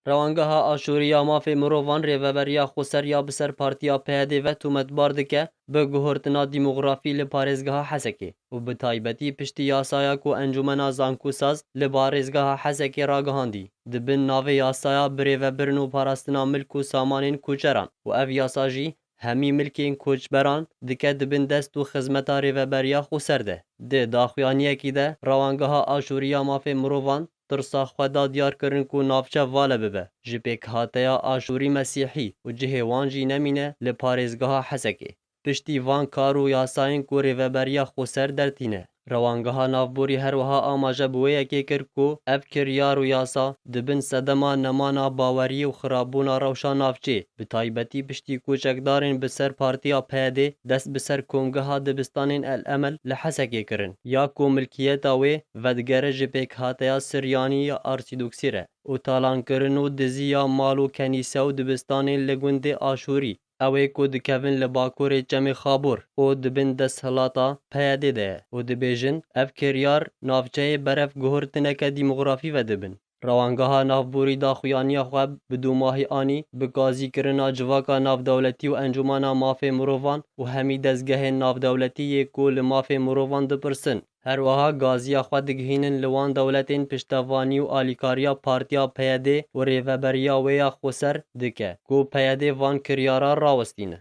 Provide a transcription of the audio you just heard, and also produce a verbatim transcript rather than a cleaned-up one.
Rewangeha Aşûrî ya Mafê Mirovan rêveberiya xweser ya bi ser Partiya P Y D'ê ve tometbar dike bi guhurtina demografî li parêzgeha Hesekê û bi taybetî piştî yasaya ku Encûmena Zankusaz li parêzgeha Hesekê ragihandî, di bin navê yasaya birêvebirin û parastina milk û samanên koçeran û ev yasa jî hemî milkên koçberan dike di bin dest û xizmeta rêveberiya xweser de. Di daxuyaniyekî de, Rewangeha Aşûrî ya Mafê Mirovan tirsa xwe da diyar kirin ku navçe vale bibe ji pêkhateya Aşûrî Mesîhî û cihê wan jî nemîne li parêzgeha Hesekê. Piştî van kar û yasayên ku rêveberiya xweser dertîne, Rewangeha Navborî her wiha amaje bi wê yekê kir ku ev kiryar û yasa di bin sedema nemana baweriyê û xirabûna rewşa navçê, bi taybetî piştî ku çekdarên bi ser Partiya P Y D'ê dest bi ser komgeha dibistanên El Emel li Hesekê kirin, ya ku milkiyeta wê vedigere ji pêkhateya Siryanî ya Artodoksî re û talankirin û dizî ya mal û kenîse û dibistanên li gundê Aşûrî, ew ê ku dikevin li bakurê Çemê Xabor û di bin desthilata P Y D'ê de ye û dibêjin, ev kiryar navçeyê berev guhurtineke demografî vedibin. Rewangeha Navborî daxuyaniya xwe bi dûmahî anî, bi gazîkirina civaka navdewletî û Encûmena Mafê Mirovan û hemî dezgehên navdewletî yê ku li mafê mirovan dipirsin, her wiha gaziya xwe digihînin li wan dewletên piştevanî û alîkariya Partiya P Y D'ê û rêveberiya wê ya xweser dike ku P Y D'ê van kiryara rawestîne.